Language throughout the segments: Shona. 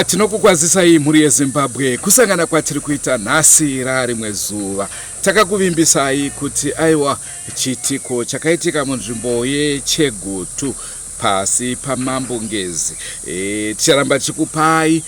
Tinokukwazisai mhuri yeZimbabwe kusangana kwatiri kuita nhasi rarimwe zuva. Takakuvimbisai kuti aiwa chiitiko chakaitika munzvimbo yeChegutu pasi paMambo Ngezi. E, ticharamba tichikupai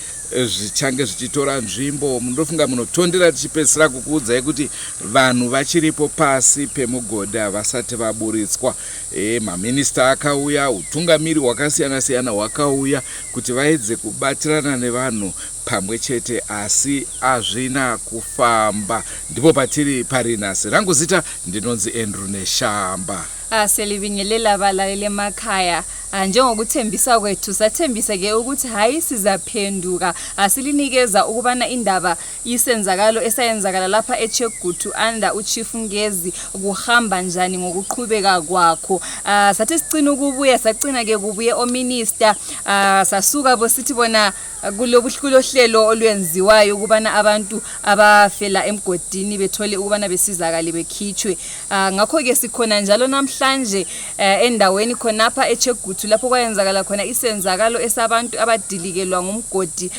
zvichange zvichitora nzvimbo. Munofunga munotondera tichipedzisira kukuudzai kuti vanhu vachiripo pasi pemugodhi havasati vaburitswa. E, maminista akauya, utungamiri hwakasiyana siyana hwakauya kuti vaedze kubatirana nevanhu pamwe chete asi hazvina kufamba. Ndipo patiri pari nhasi. Rangu zita ndinonzi Andrew Neshamba. Ah, Siyalibingelela abalaleli emakhaya. Ah, njengokuthembisa kwethu sathembisa ke ukuthi hayi sizaphenduka. Asilinikeza ukubana indaba isenzakalo esayenzakala lapha eChegutu under uChief Ngezi kuhamba njani ngokuqhubeka kwakho. Ah, sathi sicina ukubuya sacina ke kubuye ominister. Ah, sasuka bo sithi bona kulohlelo olwenziwayo ukubana abantu abafela emgodini bethole ukubana besizakale bekhitshwe. Ngakho-ke sikhona njalo namhlanje endaweni khonapha eChegutu lapho kwayenzakala khona isenzakalo esabantu abadilikelwa ngumgodi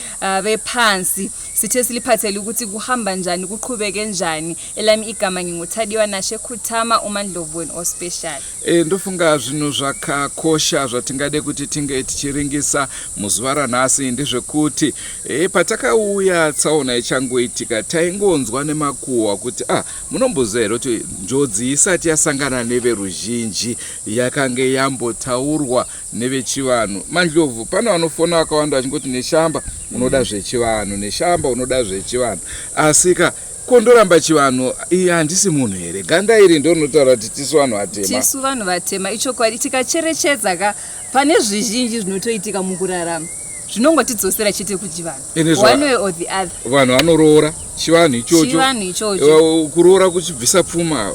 bephansi. Sithe siliphathele ukuthi kuhamba njani, kuqhubeke njani. Elami igama nginguThadiwa Nashe Khuthama, uMandlovu wenu ospecial. E, ndofunga zvinhu zvakakosha zvatingade kuti tinge tichiringisa muzuva ranhasi ndezvekuti e, patakauya tsaona ichangoitika taingonzwa nemakuhwa kuti ah, munomboziva here kuti njodzi isati yasangana neveruzhinji yakange yambotaurwa nevechivanhu. Mandlovu, pane vanofona vakawanda vachingoti Neshamba unoda zvechivanhu, Neshamba unoda zvechivanhu, asika ko ndoramba chivanhu iyi handisi munhu here? Ganda iri ndorinotaura kuti tisu vanhu vatema. Tisu vanhu vatema, ichokwadi. Tikacherechedza ka pane zvizhinji zvinotoitika mukurarama zvinongotidzosera chete kuchivanhu one way or the other. Vanhu vanoroora chivanhu ichocho, chivanhu ichocho, kuroora kuchibvisa pfuma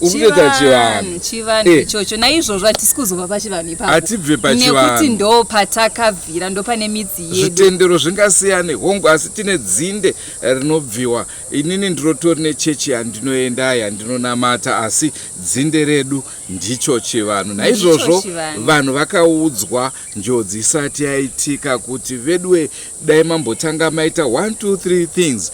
ukutoita chivanhu, chivanhu ichocho. Naizvozvo hatisi kuzobva pachivanhu ipapo, hatibve pachivanhu nekuti ndo patakabvira, ndo pane midzi yedu. Zvitendero zvingasiyane hongu, asi tine dzinde rinobviwa. Inini ndinotori nechechi yandinoenda yandinonamata, asi dzinde redu ndicho chivanhu. Naizvozvo vanhu vakaudzwa njodzi isati yaitika kuti veduwe dai mambotanga maita 1 2 3 things.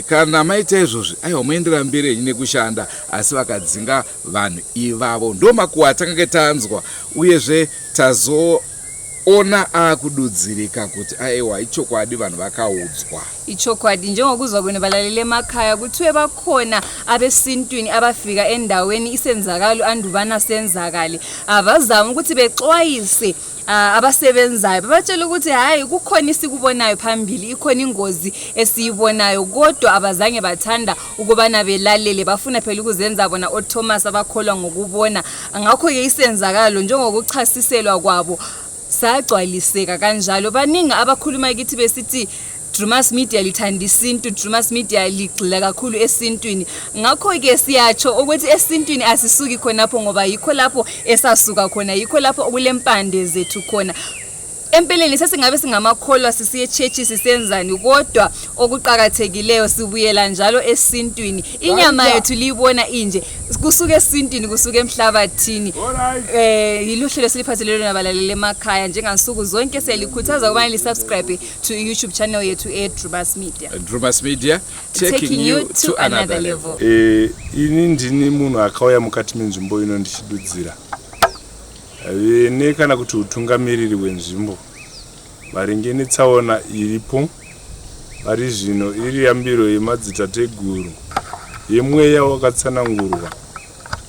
Kana maita izvozvi aiwa moendera mberi henyu nekushanda, asi vakadzinga vanhu ivavo. Ndo makuhwa atangange tanzwa, uyezve tazoona akududzirika kuti aiwa ichokwadi vanhu vakaudzwa. Ichokwadi, njengokuzwa kwenu balaleli emakhaya, kuthiwe bakhona abesintwini abafika endaweni isenzakalo andubana senzakale, abazama ukuthi bexwayise abasebenzayo, babatshela ukuthi hayi kukhona isikubonayo phambili, ikhona ingozi esiyibonayo, kodwa abazange bathanda ukubana belalele, bafuna phela ukuzenza bona oThomas abakholwa ngokubona. Ngakho-ke isenzakalo njengokuchasiselwa kwabo sagcwaliseka kanjalo. Baningi abakhuluma kithi besithi Drumas Media lithanda isintu, Drumas Media ligxila kakhulu esintwini. Ngakho-ke siyatsho ukuthi esintwini asisuki khonapho, ngoba yikho lapho esasuka khona, yikho lapho okulempande zethu khona. Empeleni sesingabe singamakholwa sisiye echechi sisenzani, kodwa okuqakathekileyo sibuyela njalo esintwini. Inyama yethu liyibona inje, kusuka esintwini, kusuka emhlabathini. Yiluhlelo siliphathelele lona balaleli emakhaya. Njengansuku zonke siyalikhuthaza ukubana li-subscribe to YouTube channel yethu eDrumas Media. Drumas Media, taking you to another level. Ini ndini munhu akauya mukati menzvimbo ino ndichidudzira vene kana kuti utungamiriri hwenzvimbo maringe netsaona iripo pari zvino iri yambiro yemadzitateguru yemweya wakatsanangurwa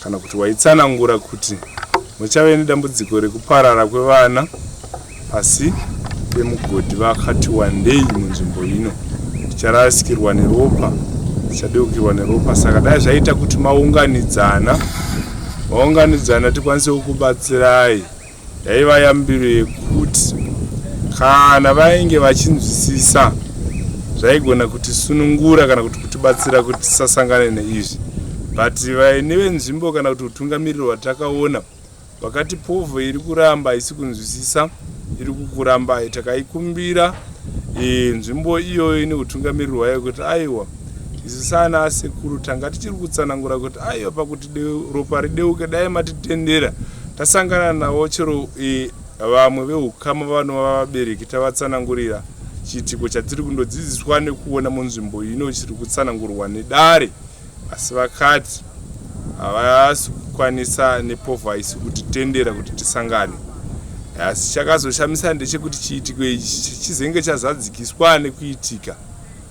kana kuti waitsanangura kuti muchave nedambudziko rekuparara kwevana pasi pemugodhi vakati wandei munzvimbo ino, ticharasikirwa neropa, tichadeukirwa neropa. Saka dai zvaita kuti maunganidzana maunganidzana tikwanise kukubatsirai. Yaiva yambiro yekuti kana vainge vachinzwisisa zvaigona kutisunungura kana kuti kutibatsira kuti tisasangane neizvi, but vaine venzvimbo kana kuti utungamiriri hwatakaona vakati povho iri kuramba haisi kunzwisisa, iri kukurambai. Takaikumbira nzvimbo iyoyo ine utungamiriri hwayo kuti aiwa, isu saana asekuru tanga tichiri kutsanangura kuti aiwa, pakuti ropa rideuke dai matitendera tasangana navo chero vamwe veukama vanova vabereki tavatsanangurira. Chiitiko chatiri kundodzidziswa nekuona munzvimbo ino chiri kutsanangurwa nedare asi vakati havasi kukwanisa nepovho haisi kutitendera kuti tisangane. Asi chakazoshamisa ndechekuti chiitiko ichi chizenge chazadzikiswa nekuitika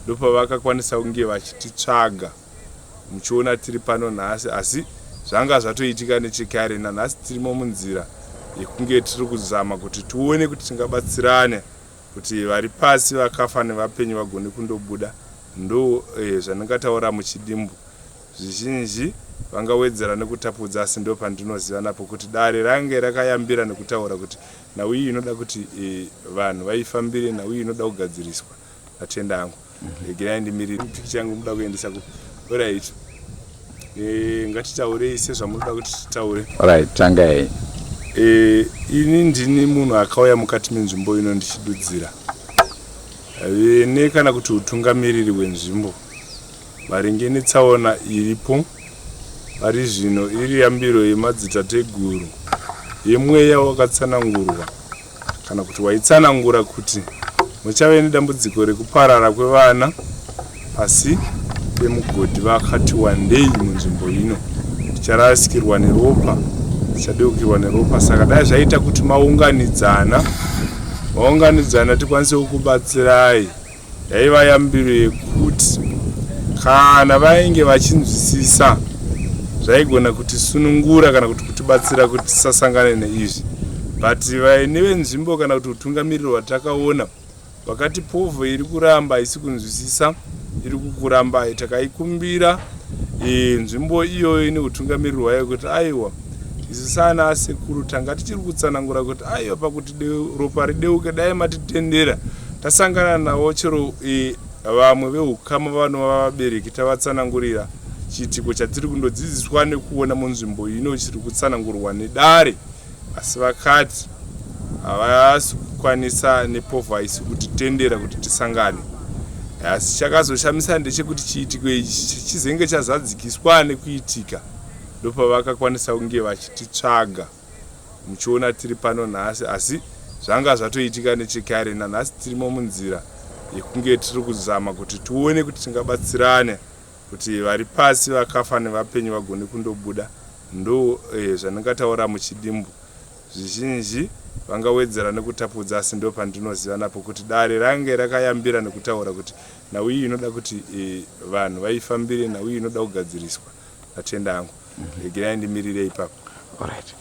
ndopavakakwanisa kunge vachititsvaga muchiona tiri pano nhasi asi zvanga zvatoitika nechekare nanhasi tirimo munzira yekunge tiri kuzama kuti tione kuti tingabatsirane kuti vari pasi vakafa nevapenyu vagone kundobuda ndo eh, zvandingataura muchidimbu zvizhinji vangawedzera nekutapudza asi ndo pandinoziva napo kuti dare range rakayambira nekutaura kuti nhau iyi inoda kuti eh, vanhu vaifambire nhau iyi inoda kugadziriswa ndatenda hangu regerai ndimirire pikicha yangu muda kuendesa ku orit eh, ngatitaurei sezvamunoda kuti titaure orit tangai eh, ini ndini munhu akauya mukati menzvimbo ino ndichidudzira vene kana kuti utungamiriri hwenzvimbo maringe netsaona iripo pari zvino iri yambiro yemadzitateguru yemweya wakatsanangurwa kana kuti waitsanangura kuti muchave nedambudziko rekuparara kwevana pasi pemugodhi vakati wandei munzvimbo ino ticharasikirwa neropa tichadeukirwa neropa saka dai zvaita kuti maunganidzana maunganidzana tikwanise kukubatsirai Yaiva yambiro yekuti kana vainge vachinzwisisa zvaigona kutisunungura kana kuti kutibatsira kuti tisasangane neizvi but vaine venzvimbo kana kuti utungamiriri hwatakaona vakati povho iri kuramba haisi kunzwisisa iri kukurambai takaikumbira e, nzvimbo iyoyo ine utungamiriri hwayo kuti aiwa isu sana asekuru tanga tichiri kutsanangura kuti aiwa pakuti ropa rideuke dai matitendera Tasangana navo chero e, vamwe veukama vanova vabereki tavatsanangurira chiitiko chatiri kundodzidziswa nekuona munzvimbo ino chiri kutsanangurwa nedare asi vakati havasi kukwanisa nepovho haisi kutitendera kuti tisangane asi chakazoshamisa ndechekuti chiitiko ichi chizenge chazadzikiswa nekuitika ndopavakakwanisa kunge vachititsvaga muchiona tiri pano nhasi asi zvanga zvatoitika nechekare nanhasi tirimo munzira yekunge tiri kuzama kuti tione kuti tingabatsirane kuti vari pasi vakafa nevapenyu vagone kundobuda ndo eh, zvandingataura muchidimbu zvizhinji vangawedzera nekutapudza asi ndo pandinoziva napo kuti dare range rakayambira nekutaura kuti nhau iyi inoda kuti eh, vanhu vaifambire nhau iyi inoda kugadziriswa Ndatenda hangu. Regerai ndimirire ipapo. Alright.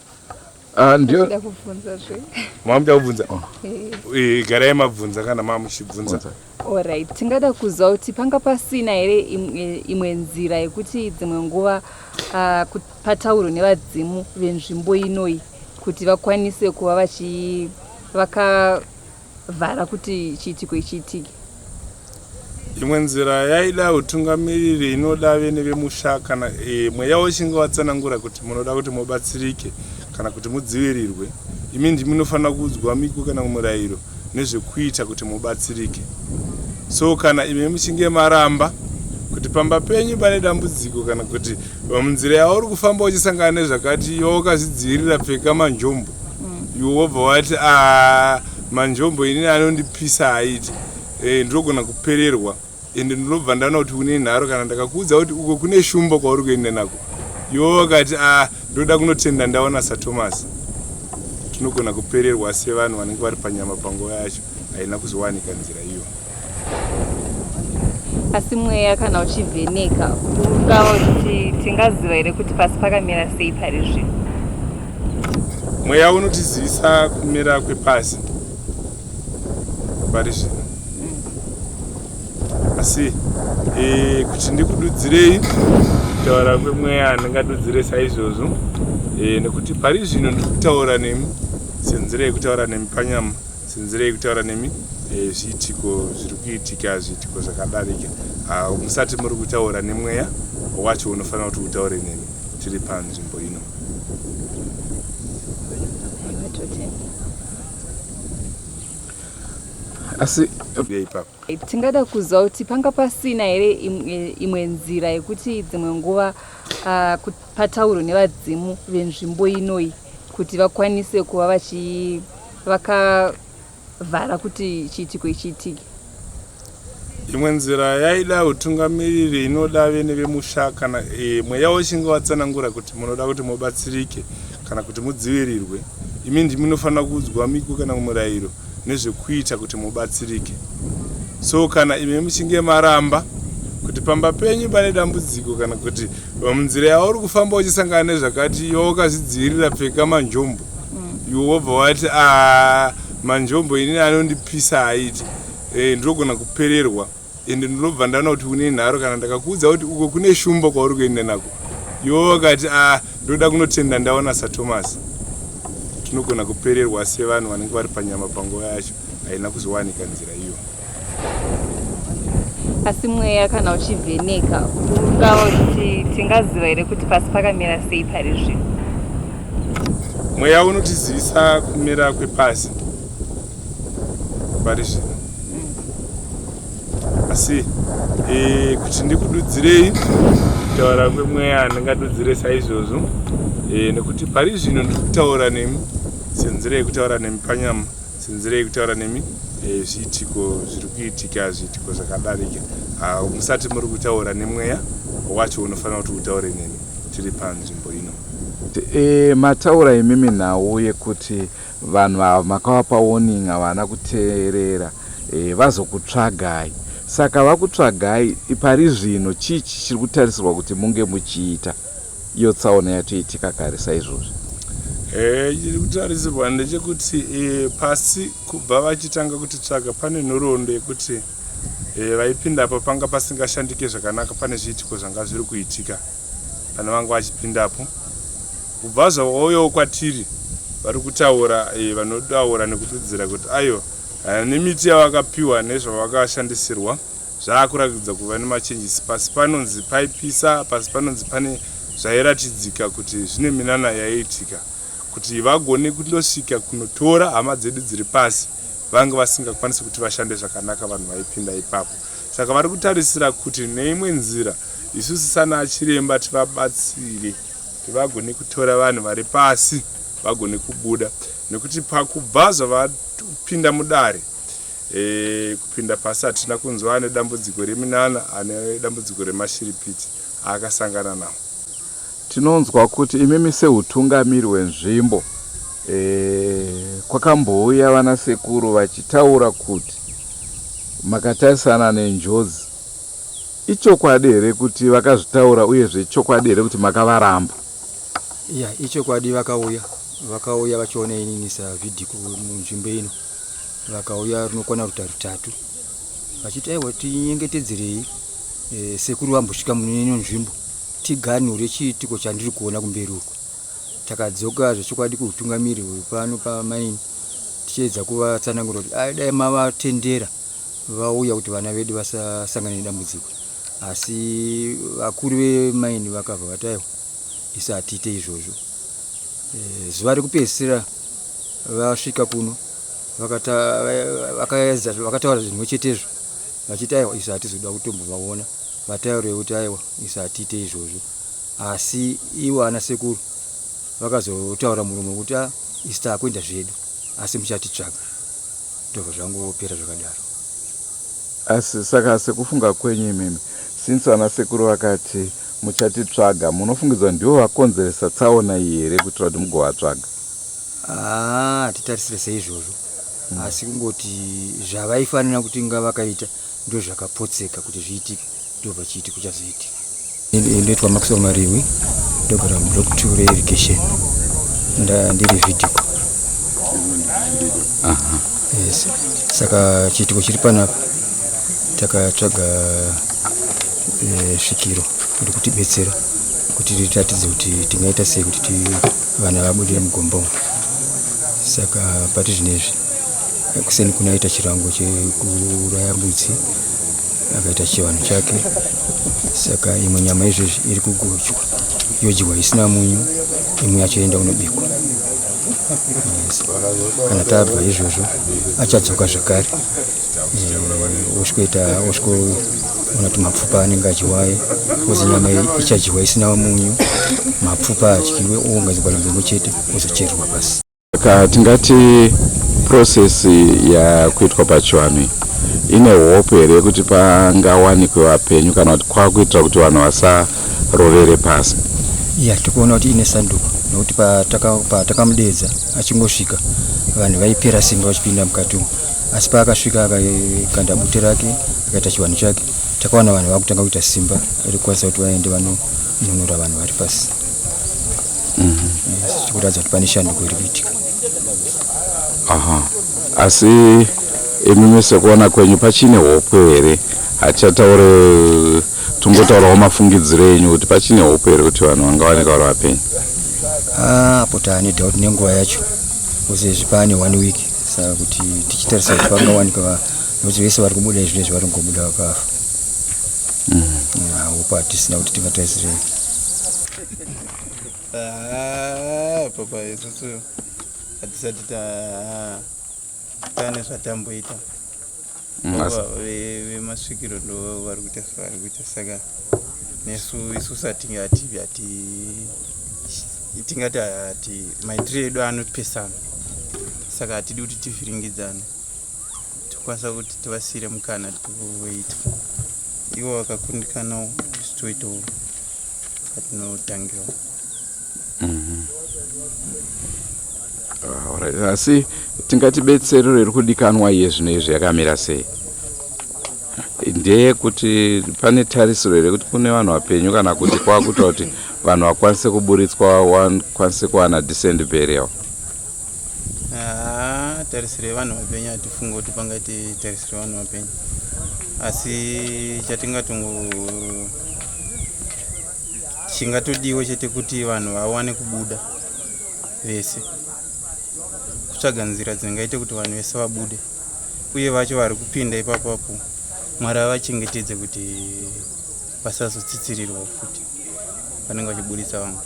Ah, ndio Ndida kubvunza zve. Mamuda kubvunza? Oh. Eh, garai mabvunza kana mamuchibvunza. Alright, tingada kuziva kuti panga pasina here imwe nzira yekuti dzimwe nguva uh, pataurwe nevadzimu venzvimbo inoyi kuti vakwanise kuva vachi vakavhara kuti chiitiko ichiitike. Imwe nzira yaida utungamiriri inoda vene vemusha kana e, mweya wechinge watsanangura kuti munoda kuti mubatsirike kana kuti mudzivirirwe imi ndimi munofanira kuudzwa miko kana murayiro nezvekuita kuti mubatsirike so kana imi muchinge maramba kuti pamba penyu pane dambudziko kana kuti munzira yauri kufamba uchisangana nezvakati iwe wakazvidzivirira pfeka manjombo iwe wobva wati a manjombo inini anondipisa haiti Eh, ndinogona kupererwa ende ndinobva ndaona kuti une nharo kana ndakakuudza kuti uko kune shumba kwauri kuenda nako iwe wakati a ah, ndoda kunotenda ndaona sathomas tinogona kupererwa sevanhu vanenge vari panyama panguva yacho haina kuzowanika nzira iyo asi mweya kana uchivheneka ungava kuti tingaziva here kuti pasi pakamira sei pari zvino mweya unotizivisa kumira kwepasi pari zvino asi e, kuti ndikududzirei kutaura kwemweya handingadudzire saizvozvo e, nekuti pari zvino ndiri kutaura nemi senzira yekutaura nemi panyama senzira yekutaura nemi e, zviitiko zviri kuitika zviitiko zvakadarika musati muri kutaura nemweya wacho unofanira kuti utaure nemi tiri panzvimbo ino asi ipapo tingada kuziva kuti panga pasina here imwe nzira yekuti dzimwe nguva uh, pataurwe nevadzimu venzvimbo inoyi kuti vakwanise kuva vachi vakavhara kuti chiitiko ichiitike. Imwe nzira yaida utungamiriri inoda vene vemusha kana e, mweya wechinge watsanangura kuti munoda kuti mubatsirike kana kuti mudzivirirwe, imi ndimi munofanira kuudzwa miko kana murayiro nezvekuita kuti mubatsirike. So kana imi muchinge maramba kuti pamba penyu pane dambudziko kana kuti munzira yauri kufamba uchisangana nezvakati iwe wakazvidzivirira pfeka manjombo iwe wobva wati a manjombo inini anondipisa haiti e, ndinogona kupererwa ende ndinobva ndaona kuti une nharo kana ndakakuudza kuti uko kune shumba kwauri kuenda nako iwe wakati a ndoda kunotenda ndaona saThomas tinogona kupererwa sevanhu vanenge vari panyama panguva yacho haina kuzowanika nzira iyo. Asi mweya kana uchivheneka ungava kuti tingaziva here kuti pasi pakamira sei pari zvino? Mweya unotizivisa kumira kwepasi pari zvino. Asi e, kuti ndikududzirei kutaura kwemweya handingadudzire saizvozvo e, nekuti pari zvino ndiri kutaura nemi senzira yekutaura nemi panyama senzira yekutaura nemi e, zviitiko zviri kuitika zviitiko zvakadarika ah, musati muri kutaura nemweya wacho unofanira kuti utaure nemi tiri panzvimbo ino. E, mataura imimi nhau yekuti vanhu ava makavapa warning havana kuteerera e, vazokutsvagai saka vakutsvagai pari zvino chii chiri kutarisirwa kuti munge muchiita iyo tsaona yatoitika kare saizvozvi? Eh, chiri kutarisirwa ndechekuti e, pasi kubva vachitanga kutitsvaga pane nhoroondo yekuti e, vaipindapo panga pasingashandike zvakanaka pane zviitiko zvanga zviri kuitika pane vanga vachipindapo kubva zvavauyawo kwatiri vari kutaura e, vanotaura nekududzira kuti aiwa nemiti yavakapiwa nezvavakashandisirwa Zvaakuratidza kuva nemachanges pasi panonzi paipisa pasi panonzi pane zvairatidzika kuti zvine minana yaiitika kuti vagone kundosvika kunotora hama dzedu dziri pasi vange vasingakwanisi kuti vashande zvakanaka vanhu vaipinda ipapo saka vari kutarisira kuti neimwe nzira isusu sana chiremba tivabatsire kuti vagone kutora vanhu vari pasi vagone kubuda nekuti pakubva zvavapinda mudare E, kupinda pasi hatina kunzwa ane dambudziko reminana ane dambudziko remashiripiti aakasangana nawo. Tinonzwa kuti imimi sehutungamiri hwenzvimbo e, kwakambouya vanasekuru vachitaura kuti makatarisana nenjodzi. Ichokwadi here kuti vakazvitaura uyezve ichokwadi here kuti makavaramba? Ya, ichokwadi vakauya vakauya vachiona inini savhidhiko munzvimbo ino vakauya runokwana ruta rutatu vachiti aiwa tinyengetedzerei e, sekuru vambosvika mune ino nzvimbo tiganhure chiitiko chandiri kuona kumberi uko takadzoka zvechokwadi kuutungamiri hwepano pamaini tichiedza kuvatsanangura kuti dai mavatendera vauya kuti vana vedu vasasangane nedambudziko asi vakuru vemaini vakabva vati aiwa isu hatiite izvozvo e, zuva rekupedzisira vasvika kuno vakataura zvimwe chetezvo vachiti aiwa isu hatizoda kutombovaona vataurei kuti aiwa isu hatiite izvozvo asi ivo ana sekuru vakazotaura muromo wekuti ah, isu taakuenda zvedu asi muchatitsvaga ndobva zvangopera zvakadaro. Asi saka sekufunga kwenyu imimi since vana sekuru vakati muchatitsvaga munofungidzwa ndivo vakonzeresa tsaona iyi here kuitira kuti mugovatsvaga? Haa hatitarisire seizvozvo asi kungoti zvavaifanira kuti inga vakaita ndozvakapotseka kuti zviitike ndobva chiitiko chazoitika. Ndoitwa Maxwell Mariwi ndogara mublock 2 reirrigation ndiri vidiko. Yes. Saka chiitiko chiri panapa takatsvaga eh, svikiro riri kutibetsera kuti riratidze kuti tingaita sei kuti vana vabudire mugomba umu. Saka pati zvinezvi kuseni kunaita chirango chekuuraya mbudzi akaita chivanhu chake saka imwe nyama izvezvi iri kugochwa yodyiwa isina munyu imwe yacho yoenda kunobikwa yes. Kana tabva izvozvo achadzoka zvakare eh, osvikoita osvikoona kuti mapfupa anenge adyiwaye ozi nyama ichadyiwa isina munyu mapfupa adyiwe oungaidzwa panzvimbo imwe chete ozochererwa pasi. Saka tingati process yakuitwa pachivanhu iyi Ine hope here yekuti pangawanikwe vapenyu kana kuti kwakuitira kuti vanhu vasarovere pasi? Ya, tikuona kuti ine sanduko nokuti patakamudeedza achingosvika vanhu vaipera simba vachipinda mukati umu, asi paakasvika akakanda bute rake akaita chivanhu chake, takawana vanhu vakutanga kuita simba rekukwanisa kuti vaende vanonunura vanhu vari pasi. Yes, tikuratidza kuti pane shanduko iri kuitika. Aha. Asi imimi sekuona kwenyu pachine hope here? Hatichataure, tongotaurawo mafungidziro enyu kuti pachine hope here kuti vanhu vangawanika vari vapenyu? Ah, apo taane doubt nenguva yacho kuzezvi paane one week, saka kuti tichitarisa kuti pangawanika nokuti vese vari kubuda izvinezvi vari kungobuda vakafa. Hope hatisina kuti tingatarisirei. Ah, papa, isusu hatisati tane zvatamboita. Baba vemasvikiro ndo vari kuita zvavari kuita, saka nesu isusu hatingati hati tingati hati maitiro edu anopesana, saka hatidi kuti tivhiringidzane. Tokwanisa kuti tivasiyire mukana toita, ivo vakakundikanawo isu toitawo patinotangirawo. Ah, alright. Asi tingati betsero iri kudikanwa iye zvino izvi yakamira sei? Ndeyekuti pane tarisiro here kuti kune vanhu vapenyu, kana kuti kwakuita kuti vanhu vakwanise kuburitswa, vakwanise kuwana decent burial? Ah, tarisiro yevanhu vapenyu hatifungi kuti pangaite tarisiro yevanhu vapenyu, asi chatingatongo chingatodiwa chete kuti vanhu vawane kubuda vese, kutsvaga nzira dzingaite kuti vanhu vese vabude, uye vacho vari kupinda ipapapo Mwari avachengetedze kuti vasazotsitsirirwa futi vanenge vachibudisa vamwe.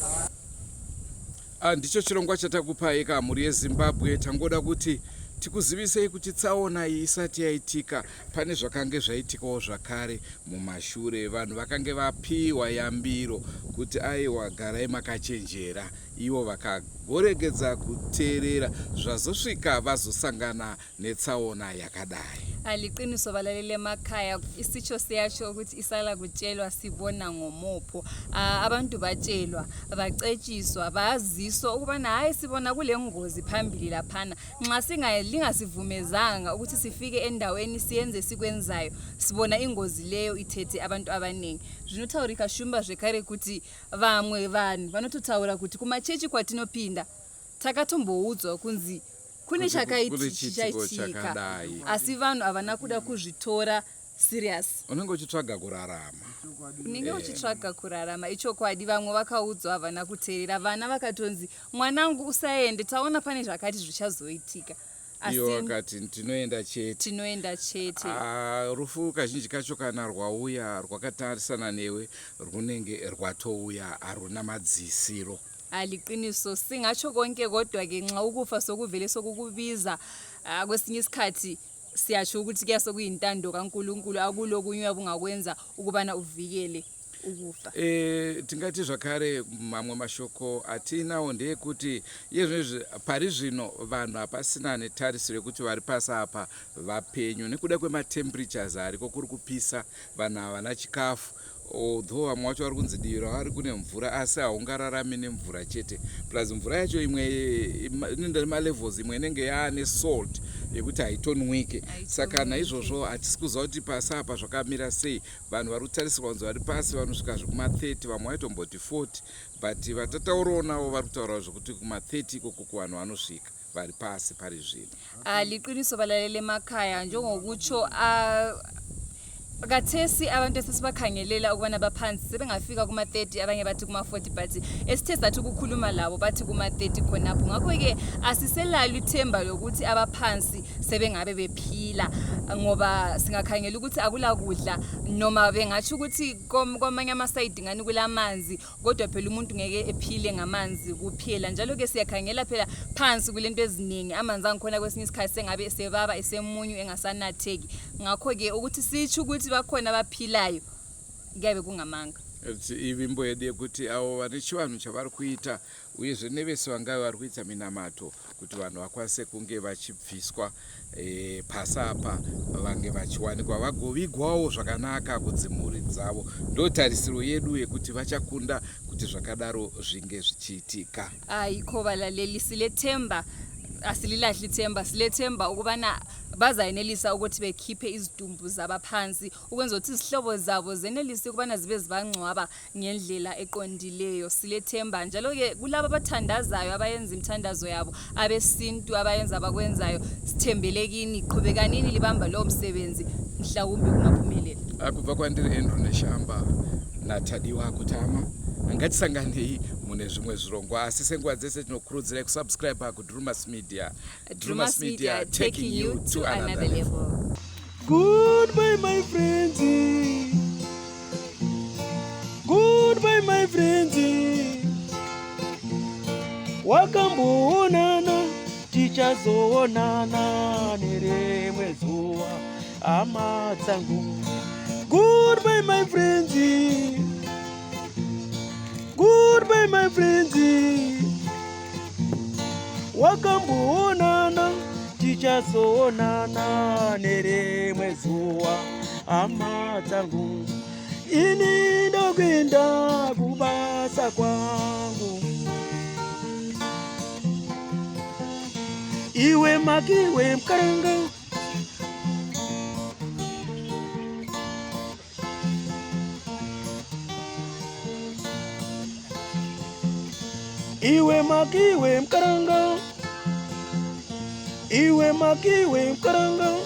Ah, ndicho chirongwa chatakupai ka mhuri yeZimbabwe. Tangoda kuti tikuzivisei kuti tsaona iyi isati yaitika pane zvakange zvaitikawo zvakare mumashure. Vanhu vakange vapiwa yambiro kuti aiwa, garai makachenjera, ivo vakagoregedza kuteerera, zvazosvika vazosangana netsaona yakadai. Aliqiniso balaleli emakhaya, isitsho siyatsho ukuthi isala kutshelwa sibona ngomopho. Ah, abantu batshelwa, bacetshiswa, baziswa ukubana hayi, sibona kule ngozi phambili laphana, nxa lingasivumezanga ukuthi sifike endaweni siyenze sikwenzayo, sibona ingozi leyo ithethe abantu abaningi. Zvinotaurika Shumba zvekare kuti vamwe vanhu vanototaura kuti kumachechi kwatinopinda takatomboudzwa kunzi kune kune chiitiko chichaitika, chakadai. Asi vanhu havana kuda kuzvitora serious. Unenge uchitsvaga kurarama. Unenge uchitsvaga kurarama, ichokwadi. Vamwe vakaudzwa havana kuteerera, vana vakatonzi mwanangu usaende, taona pane zvakati zvichazoitika, Iyo asi vakati tinoenda chete. Tinoenda chete. Ah, rufu kazhinji kacho kana rwauya rwakatarisana newe rwunenge rwatouya, haruna madzisiro. Aliqiniso, singatsho konke, kodwa-ke nxa ukufa sokuvele sokukubiza, ah, kwesinye isikhathi siyatsho ukuthi kuya sokuyintando kaNkulunkulu, akulokunye uyabe ungakwenza ukubana uvikele ukufa. Tingati zvakare mamwe mashoko atiinawo ndeyekuti iye pari zvino vanhu hapasina netarisiro yekuti vari pasi apa vapenyu nekuda kwematemperatures ariko, kuri kupisa, vanhu havana chikafu, although vamwe vacho vari kunzi divi ravari kune mvura, asi haungararami nemvura chete, plus mvura yacho imwe inoenda nemalevels, imwe inenge yaane salt yekuti haitonwike. Saka naizvozvo hatisi kuziva kuti pasi apa zvakamira sei. Vanhu vari kutarisirwa kunzi vari pasi vanosvika zvekuma30, vamwe vaitomboti 40, but vatataurawo navo vari kutaurawo zvekuti kuma30 ikoko kuvanhu vanosvika vari pasi pari zvino. Ah, liqiniso balaleli emakhaya, njengokutsho, ah, kathesi abantu esesibakhangelela ukubana baphansi sebengafika kuma-30, abanye bathi kuma-40, but esithe sathi ukukhuluma labo bathi kuma-30 khonapho. Ngakho-ke asiselalo ithemba lokuthi abaphansi sebengabe bephila, ngoba singakhangela ukuthi akula kudla, noma bengatsho ukuthi kwamanye amasayidi ngani kulamanzi, kodwa phela umuntu ngeke ephile ngamanzi kuphela. Njalo-ke siyakhangela phela phansi kulento eziningi, amanzi angikhona kwesinye isikhathi sengabe esebaba, esemunyu, engasanatheki. Ngakho-ke ukuthi sitsho ukuthi bakhona abaphilayo kuyabe kungamanga. Ivimbo yedu yekuti avo vane chivanhu chavari kuita uyezve nevese vangave vari kuita minamato kuti vanhu vakwanise kunge vachibviswa e, pasi apa vange vachiwanikwa vagovigwawo zvakanaka kudzimhuri dzavo. Ndo tarisiro yedu yekuti vachakunda kuti zvakadaro zvinge zvichiitika. Ayikho balaleli, silethemba, asililahli ithemba, silethemba ukubana bazayenelisa ukuthi bekhiphe izidumbu zabaphansi ukwenza ukuthi izihlobo zabo zenelise ukubana zibe zibangcwaba ngendlela eqondileyo. Silethemba njalo-ke kulabo abathandazayo, abayenza imithandazo yabo, abesintu abayenza abakwenzayo, sithembele kini, qhubekanini libamba lowo msebenzi, mhlawumbe kungaphumelela. Kubva kwandiri Andrew Neshamba naTadiwa Kutama, ngatisanganei mune zvimwe zvirongwa, asi senguva dzese tinokurudzirai kusubscribe kuDrumas Media. Drumas Media, taking you to another level. Goodbye my friends, goodbye my friends, wakamboonana tichazoonana nerimwe zuva hama dzangu. Goodbye my friends, goodbye my friends, wakamboonana tichazoonana nerimwe zuva hama dzangu. Ini ndokuenda kubasa kwangu, iwe makiwe mukaranga. Iwe makiwe mukaranga, iwe makiwe mukaranga.